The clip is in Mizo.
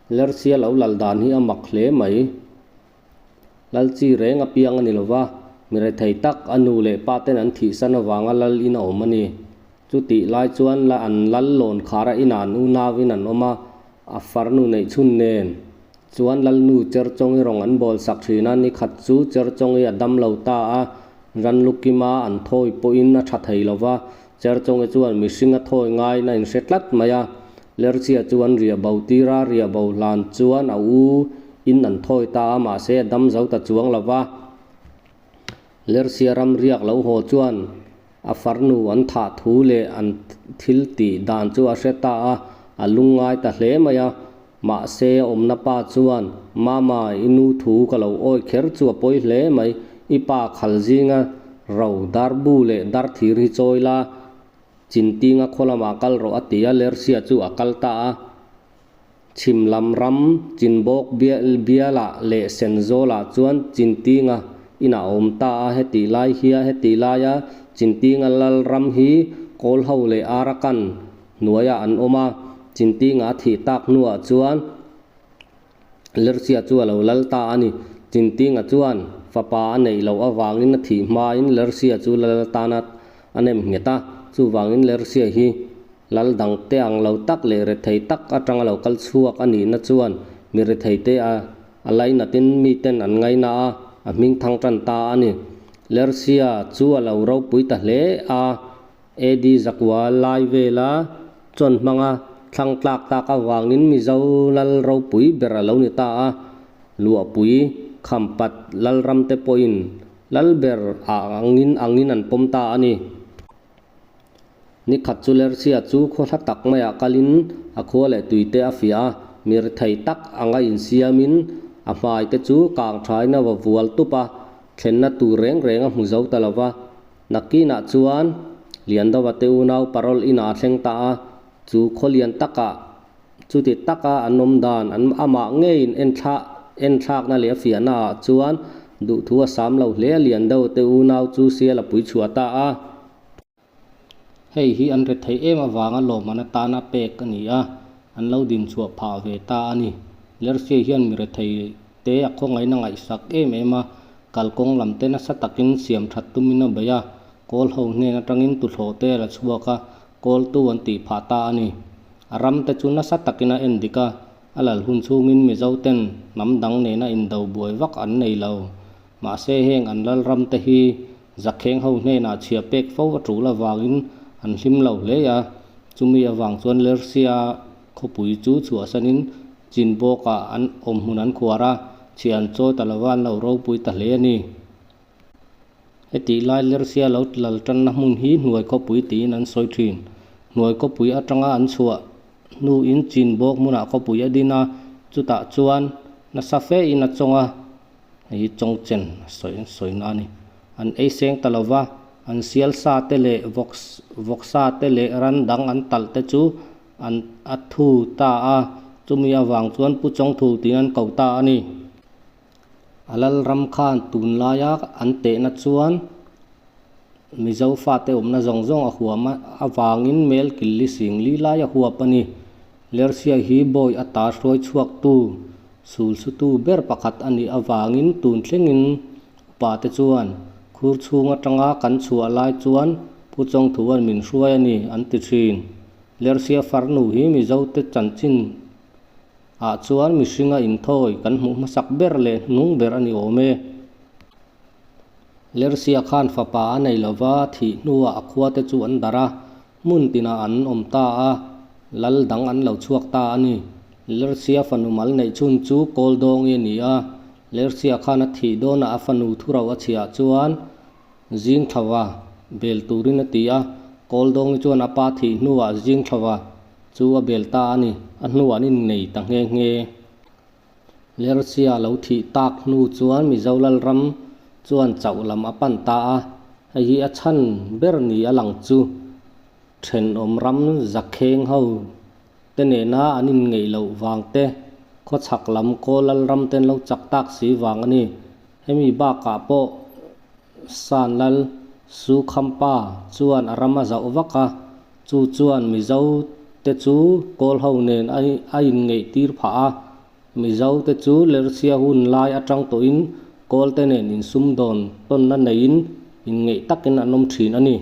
Lersia lo lal dan hi a mak hle mai. Lal chi reng apiang a ni lo va, mi rethei tak a nu leh pa ten an thihsan avanga lal in a awm a ni. Chutih lai chuan la an lal lawn khara inah an unauin an awm a, a farnu neih chhun nen chuan lalnu Cherchawngi rawng an bawl sak thin a, nikhat chu Cherchawngi a dam lo ta a, Ranlukima an thawi pawhin a tha thei lo va, Cherchawngi chuan mihring a thawi ngaiin a inhre tlat mai a, Lerchia chu an riah bo tir a, riah bo hlan chuan a u in an thawi ta a, mahse a dam zo ta chuang lo va. Lersia ram riak lo haw chuan a farnu an thah thu leh an thil tih dan chu a hre ta a, a lungngai ta hle mai a. Mahse a awmna pa chuan, Mama, i nu thu ka lo awi kher chu a pawi hle mai, i pa khal zinga ro darbu leh darthir hi chawi la, Chintinga khaw lamah kal rawh a ti a, Lersia chu a kal ta a. Chhim lam ram Chinbawk bialah leh Senzawlah chuan Chintinga inah a awm ta a, hetih lai hia hetih laia Chintinga lal ram hi Kawlho leh Arakan hnuaiah an awm a, Chintinga a thih tak hnuah chuan Lersia chu a lo lal ta a ni. Chintinga chuan fapa a neih loh avangin a thih hmain Lersia chu lal atana a nem nghet a, chuvangin Lersia hi lal dangte ang lo tak leh rethei tak atanga lo kal chhuak a nihna chuan mi retheite a a lainatin miten an ngaina a, a hming thang tan ta a ni. Lersia chu a lo ropui ta hle a. AD zakua lai vela chuan hmanga thlang tlak tak avangin Mizo lal ropui ber a lo ni ta a, Luahpui, Khampat lalram te pawhin lal ber ah angin angin an pawm ta a ni. Nikhat chu Lersia chu khaw hla tak maiah kalin a khua leh tuite a fiah a, mirthei tak anga insiamin a hmai te chu kang thain a va vual tup a, thlenna tur reng reng a hmu zo ta lo va. Nakinah chuan Liandova te unau parole inah a thleng ta a, chu khaw lian takah chuti taka an awm dan an amah ngeiin enthla enthlakna leh a fiahna ah chuan duhthu a sam lo hle a Liandova te unau chu sial a pui chhuah ta a. Hei hi an rethei em avanga lawmman atana pek a ni a, an lo din chhuah phah ve ta a ni. Lersia hian mi rethei te a khawngaihna ngaihsak em em a, Kalkawng lam te nasa takin siam that tumin a bei a, kawl ho hnen atangin tuthlawh te a la chhuak a, kawltu an tih phah ta a ni. A ram te chu nasa takin a en dik a, a lal hun chhungin Mizo ten hnam dang nena indo buai vak an nei lo. Mahse heng an lal ram te hi Zakheng ho hnenah chhia pek fo a tul avangin an hlim lo hle a, chumi avang chuan Lersia khawpui chu chhuahsanin Chinbawkah an awm hmun an khuar a, chhia an chawi ta lova an lo ropui ta hle a ni. Hetih lai Lersia lo lal tanna hmun hi Hnuai khawpui tiin an sawi thin. Hnuai khawpui atanga an chhuah hnuin Chinbawk hmunah khawpui a din a, chutah chuan nasa fein a chawng a, hei hi chawngchen sawi sawina a ni. An ei seng ta lova, an sial sa te leh vawk vawksa te leh ran dang an talh te chu An a thu ta a, chumi avang chuan Pu Chawngthu tiin an ko ta a ni. A lalram khan tunlaia an tehna chuan Mizo fate awmna zawng zawng a huam avangin mel killi singli lai a huap a ni. Lersia hi bawi a ta hruai chhuaktu, sulsutu ber pakhat a nih avangin tun thlengin upate chuan khur chhung atanga kan chhuah lai chuan Pu Chawngthua'n min hruai a ni an ti thin. Lersia farnu hi Mizote chanchin ah chuan mihringa inthawi kan hmuh hmasak ber leh hnung ber a ni awm e. Lersia khan fapa a nei lova thih hnuah a khuate chu an darh a, hmun tinah an awm ta a, lal dang an lo chhuak ta a ni. Lersia fanu mal neih chhun chu Kawldawngi a ni a, Lersia khan a thih dawnah a fanu thuro a chhiah chuan Zing thlava bel turin a ti a, Kawldawngi chuan a pa thih hnuah zing thlava chu a bel ta a ni, a hnuah an innei ta nghe nghe. Lersia lo thih tak hnu chuan Mizo Lalram chuan chauh lam a pan ta a, hei hi a chhan ber ni a lang chu thenawm ram zakheng ho te nena an inngeih loh vang te, khawchhak lam Kawl Lalram ten lo chak tak si vang a ni. Hemi bakah pawh San Lal Su Khampa chuan a ram a zauh vak a, chu chuan Mizo te chu Kawl ho nen a inngeih tir phah a. Mizote chu Lersia hun lai atang tawhin Kawlte nen insumdawn tawnna neiin inngeih takin an awm thin a ni.